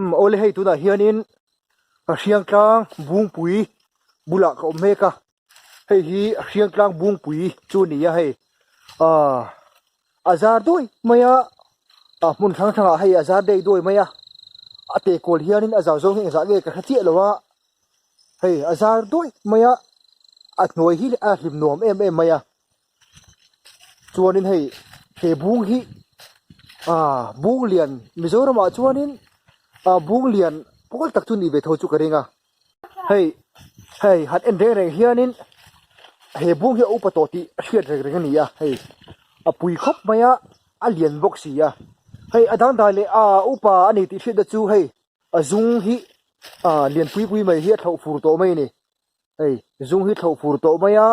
Awle hei tunah hianin Hriangtlang Bungpui bulah ka awm mek a, hei hi Hriangtlang Bungpui chu a ni a hei aaa a zar duai mai a ah hmun hrang hrangah hei a zar dei duai mai a, a teh kual hianin a zau zawng hi engzah nge ka hre chiah lo a, hei a zar duai mai a, a hnuai hi a hlim nuam em em mai a. Chuanin hei he bung hi ah bung lian Mizoram ah chuanin ah bung lian pawl tak chu ni ve tho chu ka ring a hei hei han en reng reng hianin he bung hi a upa tawh tih a hriat reng reng a ni a hei a pui khawp mai a a lian bawk si a hei a dangdai leh ah upa a ni tih hriatna chu hei a zung hi ah lian pui pui mai hi a thlauh fur tawh mai a ni. Hei zung hi thloh fur tawh mai a,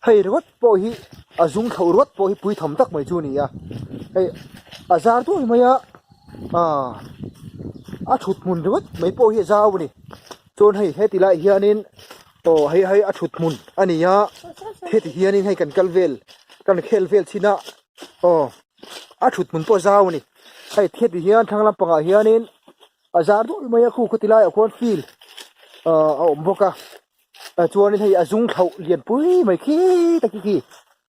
hei ringawt pawh hi a zung thloh ruat pawh hi pui tham tak mai chu a ni a, hei a zar duai mai a aaa a thut hmun ringawt mai pawh hi a zau a ni chuan hei heti lai hianin aw hei hei a thut hmun a ni a heti hianin hei kan kal vel kan khel vel chin a aw a thut hmun pawh a zau a ni hei heti hian thlang lampangah hianin. A zar duai mai a khu khawti laiah khuan field ahh a awm bawk a chuanin hei a zung thlauh lian pui mai khi tak hi khi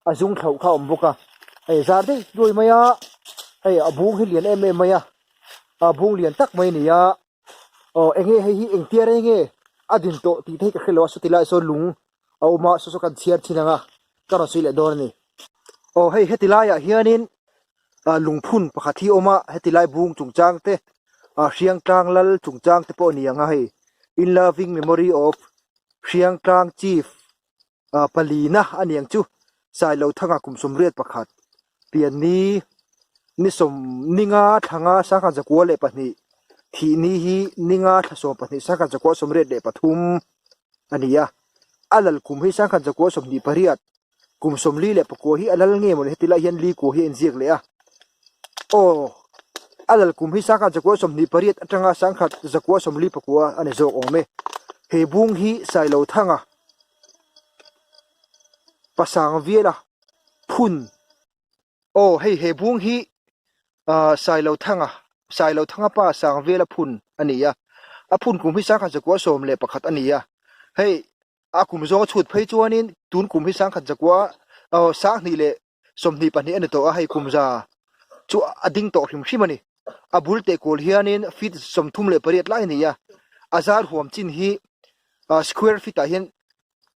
a zung thlauh kha a awm bawk a hei a zar daih duai mai a hei a bung hi lian em em mai a a bung lian tak mai a ni a aw eng nge hei hi engtia reng nge a din tawh tih te hi ka hrelo a sawti laiah sawn lung a awm a saw saw kan chhiar thin ang a ka rawn sawi leh dawn a ni aw hei heti laiah hianin. ah lungphun pakhat hi a awm a heti lai bung chungchang te ah Hriangtlang lal chungchang te pawh a ni ang a hei in loving memory of Hriangtlang chief ah palina a ni ang chu Sailothanga kum sawmriat pakhat pianni ni sawm ninga thlanga sangha zakua leh pahnih thih ni hi ninga thla 12 sangha zakua 83 a ni a a lal kum hi sangha zakua 28. Kum 44 hi a lal nge mawni heti lai hian li kua hi a inziak leh a. Aw, a lal kum hi 1928 atanga 1949 a ni zawk awm e. He bung hi Sailothanga pasang viala phun. Aw, hei he bung hi ah Sailothanga, Sailothanga pa sang viala phun a ni a. A phun kum hi 1911 a ni a. Hei. A kum zawnga chhut phei chuanin tun kum hi sangkhat zakua aw sanghnih leh 22 a ni tawh a, hei kum za chu a ding tawh hrim hrim a ni. A bul teh kual hianin feet 38 lai a ni a, a zar huam chin hi square feet ah hian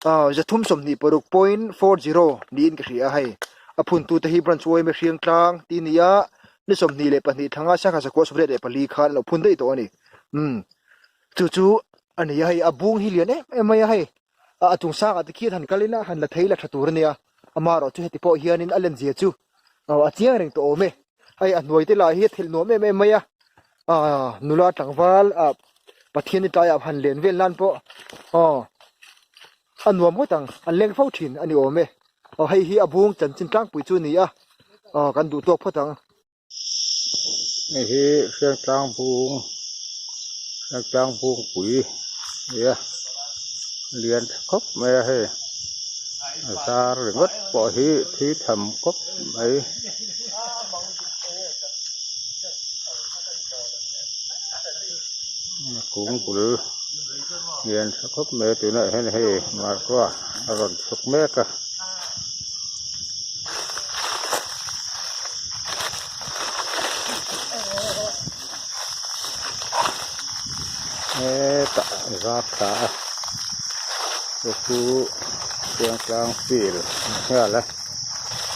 326.40 niin ka hria a, hei a phuntute hi branch uaime Hriangtlang tih a ni a, ni 22 thlanga sangkhat zakua 84 khan a lo phun daih tawh a ni. Umm. Chu chu a ni a hei a bung hi lian em em mai a hei a chung sangah te khian han kal ila han la thei la tha tur a nia amaherawh chu heti pawh hianin a len zia chu a chiang reng tawh awm e hei a hnuai te lah hi a thelh nuam em em mai a ah nula tlangval ah Pathian tlaiah han len vel nan pawh aw a nuam ngawt ang an leng fo thin a ni awm e aw hei hi a bung chanchin tlangpui chu a ni a aw kan duh tawk phawt ang. Hei hi Hriangtlang bung Hriangtlang bungpui a ni a lian tha khawp mai a hei a zar ringawt pawh hi thui tham khawp mai. Kung bul lian tha khawp mai a tunah hian hei markua a rawn chhuk mek a. Hetah zar thla a chu chu Hriangtlang field a ni nghal a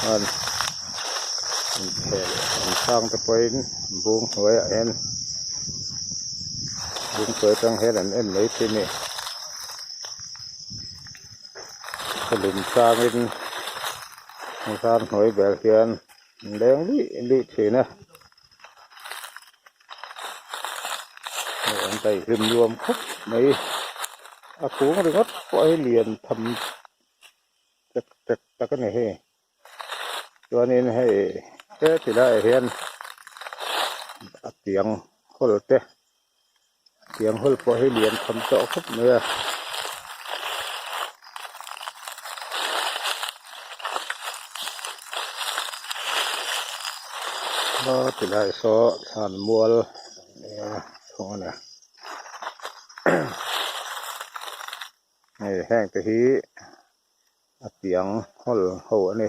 chuan inkhel an sang te pawhin bung hnuaiah hian bung hnuai atang hian an en mai thin a ni. Thawhlum tlangin zar hnuai ber hian an leng luih luih thin a hei an daihlim nuam khawp mai a kung ringawt pawh hi lian tham tek tek tak a ni hei chuanin hei heti laiah hian a tiang hawl te. Tiang hawl pawh hi lian tham tawh khawp mai a. Ti lai saw thlan mual a nia. thung a ni. Hei heng te hi a tiang hawl ho a ni.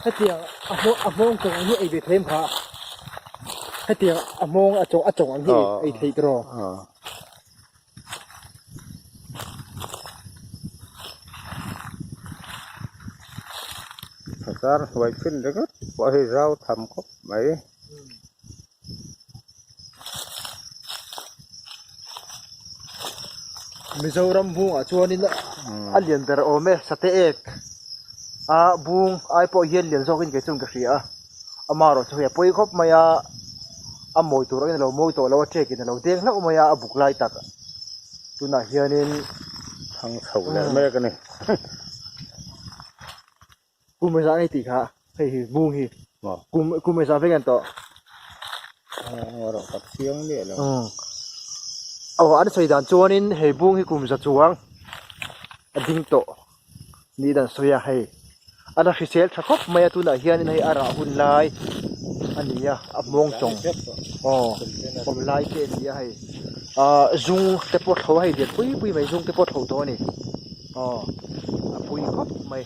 Hetiang a hmawng a hmawng chawng ang hi ei ve thei em kha? Hetiang a hmawng a chawng a chawng ang hi ei theih tawh rawh. Bazar hnuai chin ringawt pawh hi zau tham khawp mai. Mizoram bungah chuanin a lian ber awm e sate ek a bung ai pawh hian lian zawkin kei chuan ka hria a amaherawh chu hei a pawi khawp mai a a mawi tur angin a lo mawi tawh lo a ṭekin a lo deng hlauh mai a a buk lai tak tunah hianin Thang chho leh mek a ni. Kum e zah nge tih kha hei hi bung hi kum kum e zah vek an tawh. Rawh tak chiang miah lo. Aw an sawi dan chuanin hei bung hi kum za chuang a ding tawh nih dan sawi a hei a la hrisel tha khawp mai a tunah hianin hei a rah hun lai a ni a a hmawng chawng aw awm lai te a ni a hei ah zung te pawh thlo a hei lian pui pui mai zung te pawh thlo tawh a ni aw a pui khawp mai.